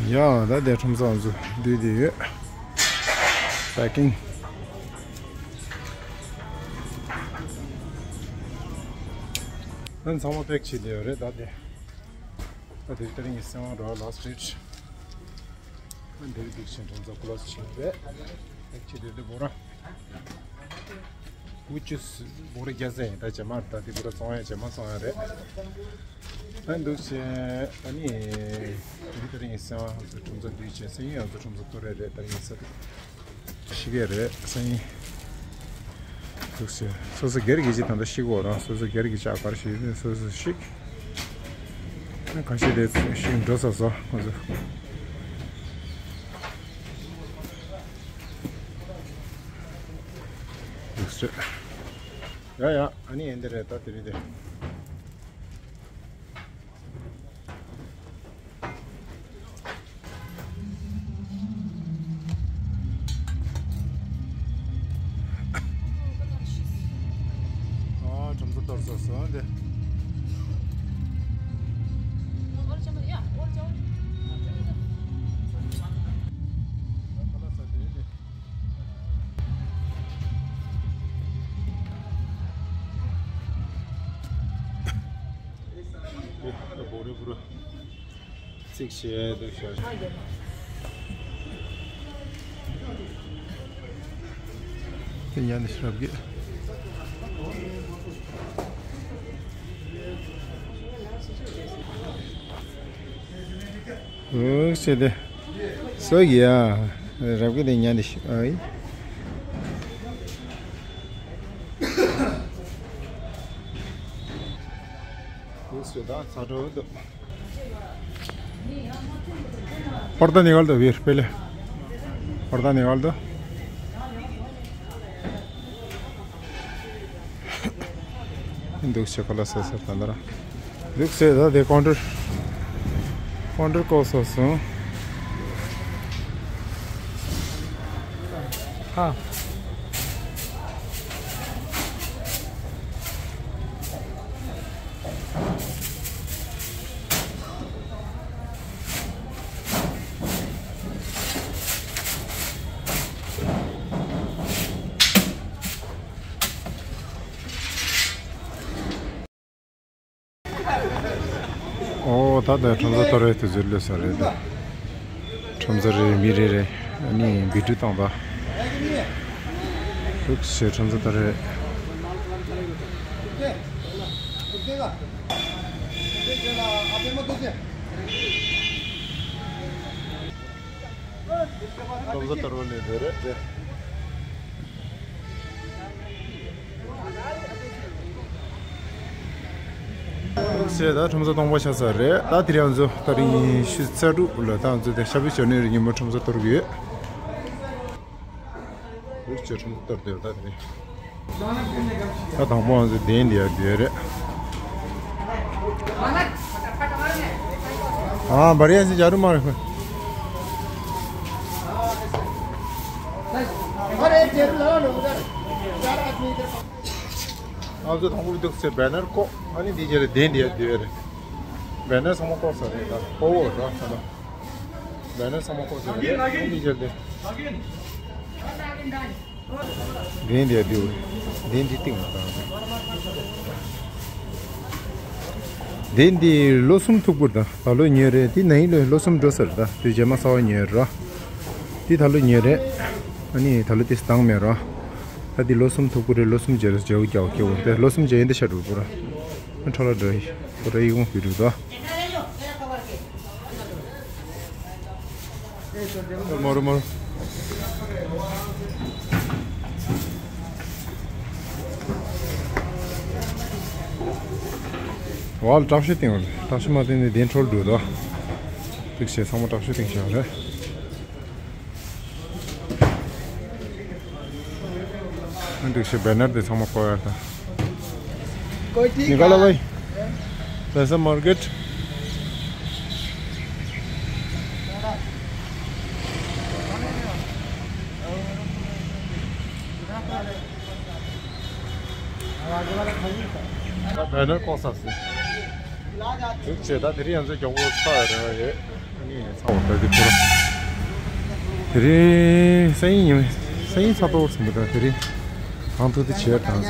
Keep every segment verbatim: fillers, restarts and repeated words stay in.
ཡ། ད་དེ་ཁྲོམ་ས་ང་ཚོ་འདུས་བསྡད་ཡོད། པེ་ཀིང་། ཨ་ནི་ཚང་མ་པེག་བྱས་བསྡད་ཡོད་རེད། ད་དེ། ད་དེ་དེ་རིང་གི་སེམས་དབང་རོ་ལ་སི་ཊི་རིཊ། ཨ་ནི་དེ་རིང་འདུག་ཕྱིན་ཁྲོམ་ས་ཁོ་ལ་སི་ཕྱིན་རེད། པེག་བྱས་བསྡད་དེ་འབོར་ར། ཀུ་ཅུ་སི་འབོར་ར་བརྒྱ་ཟེར་ཡིན། ད་རྗེས་མ་ད་དེ་འབོར་ར་བཙོང་ཡ། རྗེས་མ་བཙོང་ཡ་རེད། ཨ་འདུག་བྱས། ཨ་ནི་དེ་རིང་ཡིན་སེམས་དབང་ང་ཚོ་ཁྲོམ་ས་འདུས་བྱས། སང་ཉིན་ང་ཚོ་ཁྲོམ་ས་གཏོར་རེ་རེད། ད་རིང་ཡིན་ས་འདུག་ཤི་གས་རེད། སང་ཉིན་འདུག་བྱས། སོ་སོ་སྒེར་གྱི་ཅིག་ད་ལྟ་ཤི་གོ་རང་། སོ་སོ་སྒེར་གྱི་ཅག་གར་ཤི་ཡིན་སོ་སོ་ཤི། ཁ་ཤས་དེ་ཤི་འགྲོ་ས་སོ་ཁོ་ཚོ། འདུག་བྱས། ཡ་ཡ། ཨ་ནི་ཨེ་འདི་རེད། ད་དེ་རིང་དེ། ཨ་ཁྲོམ་ས་གཏོར་ཚར་སོང་དེ། བོ་རེ་བོ་རེ། ཚིག་བཤད་འདུག་ཤག་དེ་ཡང་ནི་ཤར་གི། འོ་ཤེས་དེ། སོ་ཡ། རབ་གི་དེ་ཉན་དེ་ཤི་ཨའི། འོ་ཤེས་ད་ཚ་དྲོ་འདུག पर्दा निकाल दो वीर पहले। पर्दा निकाल दो। འདུག་ཤེས་ཁོ་ལ་སོ་སོར་ད་འདི་ར། འདུག་ཤེས་ད་དེ་ཀོན་ཊར། ཀོན་ཊར་བཀོག་སོ་སོང་། ཧ། ཨོ་ད་ལྟ་ཁྲོམ་ས་གཏོར་རེ་དུས་ཚོད་སླེབས་ས་རེད་ད། ཁྲོམ་ས་རེ་མི་རེ་རེ་ཨ་ནི་བི་ཌིའོ་བཏང་ད། འདུག་ཤེས་ཁྲོམ་ས་གཏོར་རེ། ཁྲོམ་ས་གཏོར་བ་ནས་འདི་རེད་དེ། ཟེར་ད་ཁྲོམ་ས་སྟོང་པ་ཆགས་ས་རེད། ད་དེ་རིང་ང་ཚོ་ད་རིང་ཤུ་རྩ་དྲུག་ལ་ད་ང་ཚོ་དེ་ཤ་བི་ཞོ་ནས་རིང་ཉིན་མོ་ཁྲོམ་ས་གཏོར་གི་ཡོད། འདུག་ཅེས་ཁྲོམ་ས་གཏོར་བསྡད་ཡོད་ད་དེ་རིང་། ད་དང་པོ་ང་ཚོ་གདན་འདི་ཡར་བསྡད་རེད། ཨ་བར་ཡ་སི་ཇ་རུ་མ་རེད། ང་ཚོ་དང་པོ་འདུག་ཟེར་བེ་ནར་བཀོག་ཨ་ནི་འདི་རྗེས་ལ་གདན་འདི་ཡར་བསྡད་རེད། བེ་ནར་ཚང་མ་བཀོག་ས་རེད་ད་ཕོ་བོ་ར་ས་ན། བེ་ནར་ཚང་མ་བཀོག་ས་རེད་ཨ་ནི་འདི་རྗེས་ལ་དེ། གདན་འདི་ཡར་བསྡད་རེད། གདན་འདི་སྟེང་ལ་བཏང་རེད། གདན་འདི་ལོ་གསུམ་ཐུག་པར་དང་ད་ལོ་ཉོས་རེད། དེ་ན་ཡིན་ལོ་ལོ་གསུམ་འགྲོ་ས་རེད་ད། དུས་རྗེས་མ་གསར་པ་ཉོས་ར། དེ་ད་ལོ་ཉོས་རེད། ཨ་ནི་ད་ལོ་དེ་སྟངས་མེད་ར། ད་དེ་ལོ་གསུམ་ཐུག་པར་རེད། ལོ་གསུམ་རྗེས་ལ་རྒྱལ་བོ་རྒྱག་སྐྱེ་བོ་དེ་ལོ་གསུམ་རྗེས་ཡིན་དེ་ཤ་འགྲོ་པོ་ར། ཨ་ཁྲ་ལ་འགྲོ་ཡི་ཁོ་ར་ཡི་གོང་བུ་འགྲོ་ད། མོར་མོར། ཝལ་དྲག་ཤོས་སྟེང་ཝལ་དྲག་ཤོས་མ་སྟེང་ནས་གདན་འཕྲོ་འགྲོ་དོ། ཏིག་ཤེས་ཚང་མ་དྲག་ཤོས་སྟེང་བཞག་རེད། འདུག་ཤེས་བེ་ནར་དེ་ཚང་མ་བཀོག་ཡ་ད། निकालो भाई। पैसा मार्केट। བེ་ནར་བཀོག་ས་སི། འདུག་ཅེས་ད་དེ་རིང་ང་ཚོའི་མགྱོགས་པོ་ཚར་རེ་བ་ཡོད། ཚ་བ་ད་དེ་ཁོ་ར། དེ་རིང་སང་ཉིན་ཡིན། སང་ཉིན་ཚ་ཏོག་ཙམ་གྱི་ད་དེ་རིང་གང་ཐུབ་དེ་བྱས་དང་།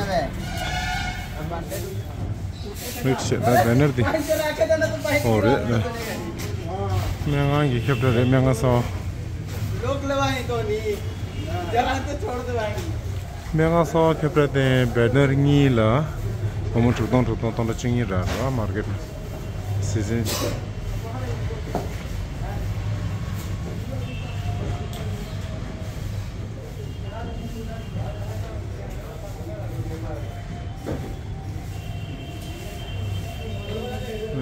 མིག་ཤེས་ད་བེ་ནར་དེ། ཨོ་རེད་ད། སྨན་ཁང་གི་ཁྱབ་བསྒྲགས་རེད། སྨན་ཁང་སོ། སྨན་ཁང་སོ་ཁྱབ་བསྒྲགས་དེ་བེ་ནར་གཉིས་ལ། སྒོར་མོ་དྲུག་སྟོང་དྲུག་སྟོང་སྟོང་ཕྲག་བཅུ་གཉིས་རག་ར་མར་ཀེཊ། སི་ཛིན།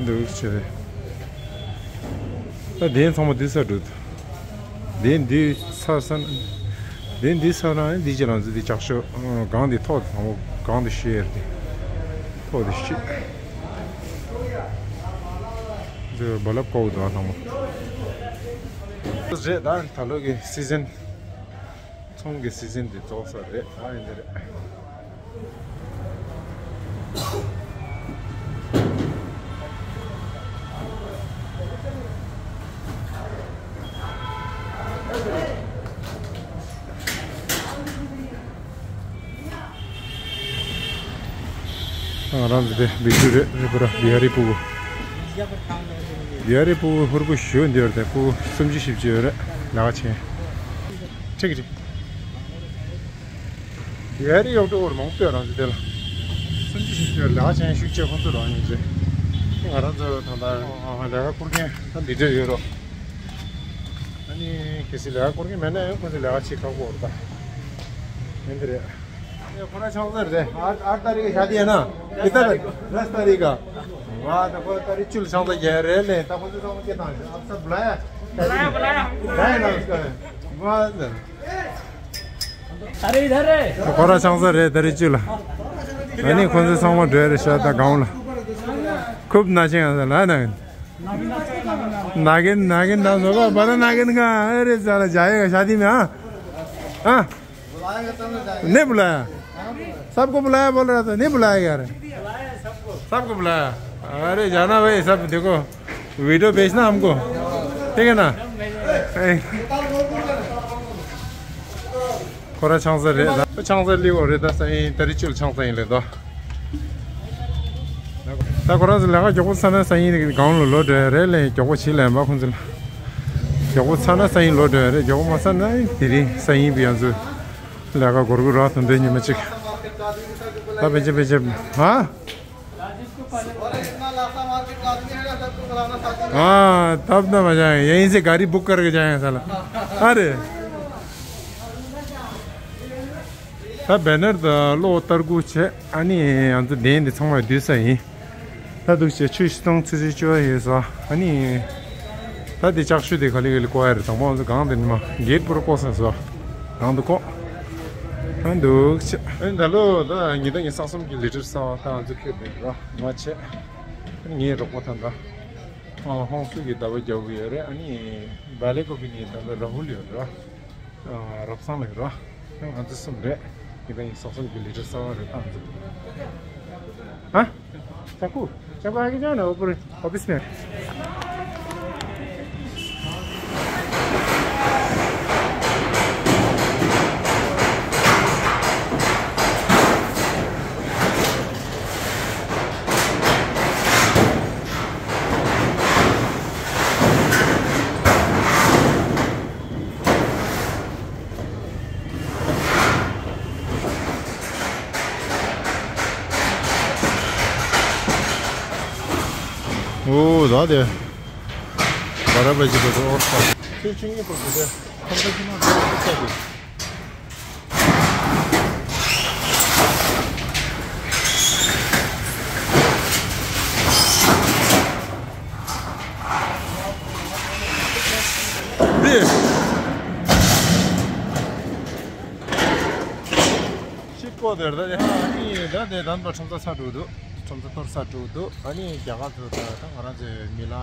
འདུག་ཆེ་རེད། ད་དེ་ཚང་མ་འདི་ས་འགྲོ། དེ་འདི་ས་ས་ན། དེ་འདི་ས་ན་འདི་ཅི་ལང་ཟི་དེ་ལྕགས་ཤོག་གང་དེ་ཐོག་དེ་ཚང་མ་གང་དེ་ཤེར་དེ། ཐོག་དེ་ཤི། འདི་རྦ་རླབས་ཀོ་དང་ཚང་མ། རེད་ད་ད་ལོ་གི་སི་ཛིན། ཚོང་གི་སི་ཛིན་འདི་རྫོགས་ས་རེད། ཨ་ཡིན་འདི་རེད། ང་རང་ཚོ་དེ་བི་ཤུ་རེད། རེད་པ་ར། བི་ཧ་རི་ཕྲུ་གུ། བི་ཧ་རི་ཕྲུ་གུ་ཧུར་པོ་ཞུ་འདི་ཡོད་རེད། ཕྲུ་གུ་སུམ་ཅུ་བཞི་བཅུ་ཡོད་རེད། ལག་ཆེན། ཁྲིག་ཁྲིག་བི་ཧ་རི་གཡོག་ཕྲུ་གུར་མང་པོ་ཡོད་རང་ཚོ་དེ་ལ། སུམ་ཅུ་བཞི་བཅུ་ཡོད་རེད། ལག་ཆེན་ཤུགས་ཆེ་ཁོང་ཚོ་རང་ཡིན་ཚེ། ང་རང་ཚོ་ད་ལྟ་ལས་ཀ་བསྐུར་མཁན་ད་འདི་འདྲ་ཡོད་རོགས། ཨ་ནི་གལ་སྲིད་ལས་ཀ་བསྐུར་མཁན་མེད་ན་ཡང་ཁོང་ཚོ་ལས་ཀ་བྱེད་ཁག་པོ་རེད་ད། ཡིན་འདི་རེད། ये पूरा छावदर है। आठ, आठ तारीख की शादी है ना? कितना तारीख? दस तारीख का। वाह, तो कोई तारीख चुल छावदर ये रह ले, तब उसे समझ के था। अब सब बुलाया? बुलाया, बुलाया। बुलाया ना उसको? वाह, सर। अरे, इधर है। तो कोरा छावदर है, तारीख चुल। अनि कौन से सॉन्ग में ड्राइवर शायद गाँव ला। खूब नाचेंगे, सर, है ना? नागिन, नागिन डांस होगा, बड़ा नागिन का। अरे, साला जाएगा शादी में, हाँ? हाँ? नहीं बुलाया। सबको बुलाया बोल रहा था, नहीं बुलाया यार। सबको बुलाया। अरे जाना भाई, सब देखो, वीडियो भेजना हमको, ठीक है ना? ए। कोरा छांगसा रे, छांगसा लियो रे, दा सही तरी चुल छांगसा ही ले दो। ད་ཁོ་རང་ཚོ་ལས་ཀ་མགྱོགས་པོ་ཚར་ན་སང་ཉིན་གང་ལ་ལོག་འགྲོ་ཡ་རེད་ལས། མགྱོགས་པོ་བྱེད་ལས་མ་ཁོང་ཚོ་ལ། མགྱོགས་པོ་ཚར་ན་སང་ཉིན་ལོག་འགྲོ་ཡ་རེད། མགྱོགས་པོ་མ་ཚར་ན་དེ་རིང་སང་ཉིན་བི་ཡང་ཚོ་ལས་ཀ་སྒོར་སྒོར་རག་དོན་དོན་ཉི་མ་གཅིག་ད་པེ་ཅེ་པེ་ཅེ། ཧ། ཨ་ད་ད་མ་ཅང་ཡིན་སེ་ག་རི་བུག་ཀར་གི་ཅང་ཡང་ས་ལ་ཨ་རེད། ད་བེ་ནར་དང་གློག་ལྟར་སྒུག་བྱས། ཨ་ནི་ང་ཚོ་གདན་འདི་ཚང་མ་བསྡུས་ས་ཡིན། ད་འདུག་བྱས་ཆུ་ཤི་སྟོང་ཆུ་ཚོད་བཅུ་པ་ཡོད་ས། ཨ་ནི་ད་འདི་ལྕགས་ཤོག་དེ་ག་ལེ་ག་ལེ་བཀོག་ཡ་རེད། དང་པོ་ང་ཚོ་སྒང་དེ་ནི་མ་གེད་པུར་བཀོག་ས་སོ། སྒང་དུ་བཀོག་ད་འདུག་བྱས། ཨ་ནི་ད་ལོ་ད་ཉི་ཟླ་ཉི་ཤུ་རྩ་གསུམ་གྱི་ལི་ཊར་གསར་པ་ད་ང་ཚོ་ཁྱོད་དེ་ར་ང་བྱས། ཨ་ནི་ངའི་རོགས་པ་ད་ད་ཧོང་སུ་གི་ཟླ་བ་རྒྱག་གི་ཡོད་རེད། ཨ་ནི་བ་ལེ་ཀོ་གི་ནི་ད་ལོ་ར་ཧུལ་ཡོད་ར། རབ་སང་ལགས་ར། ང་ཚོ་གསུམ་རེད། ཉི་ཟླ་ཉི་ཤུ་རྩ་གསུམ་གྱི་ལི་ཊར་གསར་པ་རེད་ད་ང་ཚོ། ཧ། ཅ་ཀུ། ཅ་ཀུ་ཨ་གི་ཅང་ན་ཨོ་པུ་རི་ཨོ་ཕི་སི་ནེ། ཨོ་ད་དེ་བ་ར་བ་ཇི་བ་དོ་ཨོ་ཁ་ཆུ་ཆུ་ཉི་པོ་དེ་ཁམ་ཁ་ཆུ་ན་དེ་ཁ་དེ། འདི། ཤིག་ཀོ་དེར་ད་དེ་ཧ་ནི་ད་དེ་དམ་པ་ཁྲོམ་ས་ཚ་འགྲོ་འདུག་ཁྲོམ་ས་གཏོར་ས་འགྲོ་འདུག་ཨ་ནི་རྒྱ་གར་དུ་ད་ད་ང་རང་ཚོའི་མི་ལ་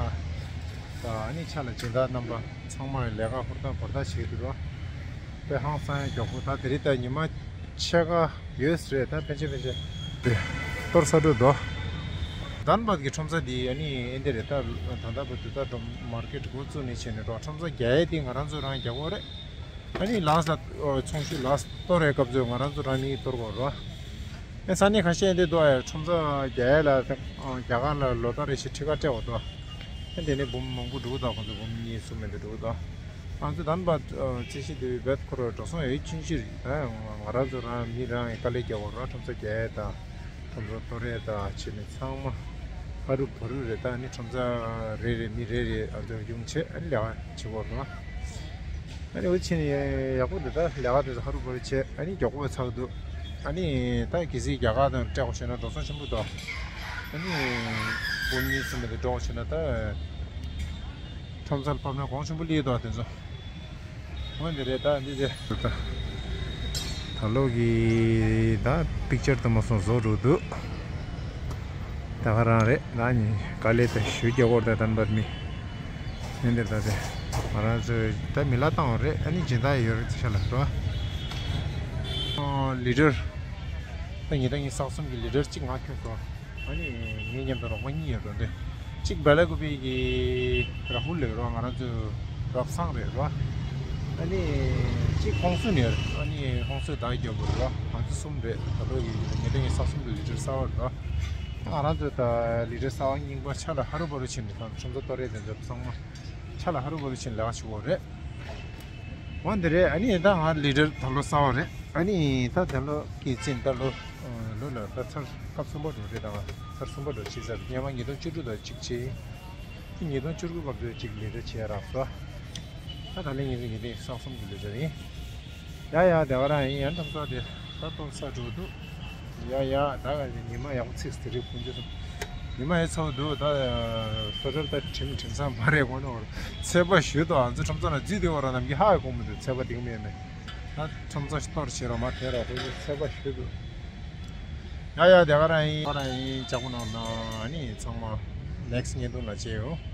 ད་ཨ་ནི་ཆ་ལ་སྦྱིན་བདག་རྣམ་པ་ཚང་མ་ལས་ཀ་ཧུར་ཐག་འབད་ཐག་བྱེད་འདུག་རོགས། དཔེ་ཧང་སང་ཡང་མགྱོགས་པོ། ད་དེ་རིང་ད་ཉི་མ་ཕྱེད་ཀ་ཡོད་རེད། ད་ཕན་ཆད་ཕན་ཆད་དེ་གཏོར་ས་འགྲོ་དོ། དཱན་བཱད་ཀྱི་ཁྲོམ་ས་འདི་ཨ་ནི་ཨེ་འདི་རེད། ད་ད་ལྟ་བར་དུ་ད་མར་ཀེཊ་འགོ་བཙུགས་ནས་བྱས་ནས་འགྲོ། ཁྲོམ་ས་རྒྱག་ཡས་དེ་ང་རང་ཚོ་རང་རྒྱག་གི་ཡོད་རེད། ཨ་ནི་ལཱསི་ལ་ཚོང་ཤུགས་ལཱསི་གཏོར་བའི་སྐབས་སུ་ང་རང་ཚོ་རང་མིས་གཏོར་དགོས་རེད། ཨེ་ས་གནས་ཁ་ཤས་འདི་འདུག་ཨེ། ཁྲོམ་ས་རྒྱག་ཡས་ལ་རྒྱ་གར་ལ་ལོ་ལྟར་རེ་བཞིན་ཁྲི་ཀ་སྤྲད་དགོས་འདུག་ཨེ་དེ་ནས་འབུམ་མང་པོ་འགྲོ་གི་འདུག་ཁོང་ཚོ་འབུམ་གཉིས་གསུམ་མན་འདྲ་འགྲོ་གི་འདུག་ང་ཚོ་དཱན་བཱད་རྩིས་གཞི་དེ་བེད་ཁོ་རང་འགྲོ་སོང་ཡོད་ཆུང་ཆུང་རེད། ད་ང་རང་ཚོ་རང་མི་རང་གི་དཀའ་ལས་རྒྱག་དགོས་རེད། ཁྲོམ་ས་རྒྱག་ཡས་དང་། ཁྲོམ་ཚོགས་གཏོར་ཡས་དང་བྱས་ནས་ཚང་མ་ཧ་རུ་བ་རུ་རེད། ད་ནི་ཁྲོམ་ཚོགས་རེ་རེ་མི་རེ་རེ་ཨ་ཚོ་ཡོང་བྱས་ཨ་ནི་ལས་ཀ་བྱེད་དགོས་རེད། ཨ་ནི་འུ་ཆེ་ནི་ཡག་པོ་འདུག་ད་ལས་ཀ་དེ་ཚོ་ཧ་རུ་བ་རུ་བྱས་ཨ་ནི་མགྱོགས་པོ་ཚར་འདུག་ཨ་ནི་ད་གལ་སྲིད་རྒྱ་གར་དང་སྤྲད་དགོས་བྱས་ན་འགྲོ་སོང་ཆེན་པོ་འདུག་ཨ་ནི་འབུམ་གཉིས་གསུམ་མན་འདྲ་འགྲོ་དགོས་བྱས་ན་ད་ཁྲོམ་ཚོགས་ཕབ་ན་གོང་ཆེན་པོ་སླེབས་འདུག་དེ་ཚོ། འོན་ཏེ་རེད། ད་འདི་དེ། ད་ལོ་གི་ད་པིག་ཅར་དུ་མ་སོང་བཟོ་འགྲོ་འདུག་ད་ག་རང་རེད། ད་ནི་དཀའ་ལས་ད་ཞུ་རྒྱག་གོ་ད་དམ་པར་མི། འོན་ཏེ་ད་དེ་ང་རང་ཚོས་ད་མི་ལ་བཏང་བ་རེད། ཨ་ནི་སྦྱིན་བདག་ཡོད་རེད་ཤ་ལ་རོ། ལི་ཌར་ད་ཉིས་སྟོང་ཉི་ཤུ་རྩ་གསུམ་གྱི་ལི་ཌར་གཅིག་ང་ཁྱོད་ཚོ། ཨ་ནི་ངའི་མཉམ་དུ་རོགས་པ་གཉིས་ཡོད་འགྲོ་འདི། གཅིག་བེ་ལ་ཀུ་པི་གི་རཱ་ཧུལ་ལབ་རོགས། ང་རང་ཚོའི་རབ་སང་རེད་རོ། ཨ་ནི་གཅིག་ཧོང་སུན་ཡོད་རེད། ཨ་ནི་ཧོང་སུན་ད་རྒྱབ་རོ། ང་ཚོ་གསུམ་རེད། ད་ལོ་ཡི་ཉིས་སྟོང་ཉི་ཤུ་རྩ་གསུམ་གི་ལི་ཌར་གསར་པ་རོ། ང་རང་ཚོའི་ད་ལི་ཌར་གསར་པ་རྙིང་པ་ཆ་ལ་ཧ་རུ་བ་རུ་ཕྱིན་ནས་ད་ཁྲོམ་ཚོགས་གཏོར་རེས་དེ་ཚོ་ཚང་མ་ཆ་ལ་ཧ་རུ་བ་རུ་ཕྱིན་ལས་ཀ་བྱེད་དགོས་རེད། འོ་འདི་རེད། ཨ་ནི་ད་ང་ལི་ཌར་ད་ལོ་གསར་པ་རེད། ཨ་ནི་ད་ད་ལོ་གི་ཅིན་ད་ལོ་ལོ་ལ་ད་ཚར་སྐབས་གསུམ་པ་འགྲོ་རེད། ད་ང་ཚར་གསུམ་པ་འགྲོ་བྱས་ཚར། སྔོན་མ་ཉིས་སྟོང་བཅུ་དྲུག་དང་གཅིག་བྱས། ཉིས་སྟོང་བཅུ་དགུ་སྐབས་དུ་གཅིག་ལི་ཌར་བྱས་རག་སོ། ད་ད་ལན་ཉིས་སྟོང་ཉིས་སྟོང་ཉི་ཤུ་རྩ་གསུམ་གི་ལི་ཌར་ཡིན། ཡ་ཡ་དེ་ག་རང་ཡིན། ཡང་ཁྲོམ་ས་དེ་ད་གཏོར་ས་འགྲོ་འདུག་ཡ་ཡ་ད་ག་ཉི་མ་ཡག་པོ་ཚིགས་དེ་རིགས་ཕུན་ཚོགས་སམ། ཉི་མ་ཡི་ཚ་བོ་འདུག་ད་སོ་སོར་ད་ཁྲིམས་ཁྲིམས་སང་མ་རེད་གོ་ནོ། ཚད་པ་ཞུ་དོ། ང་ཚོ་ཁྲོམ་ཚོགས་ན་རྫི་དེ་བ་ར་ནམ་གྱི་ཧ་གོ་མི་འདུག་ཚད་པ་འདིག་མེད་མེད། ད་ཁྲོམ་ཚོགས་གཏོར་བྱེད་རོགས་མ་དེ་རོགས་ཁོ་ཚོ་ཚད་པ་ཞུ་འདུག་ཡ་ཡ་དེ་ག་རང་ཡིན། ག་རང་ཡིན། ཅག་པོ་ནང་ན་ཨ་ནི་ཚང་མ་ནེག་སི་བརྙན་ཐུང་ལ་བྱས་ཡོང་།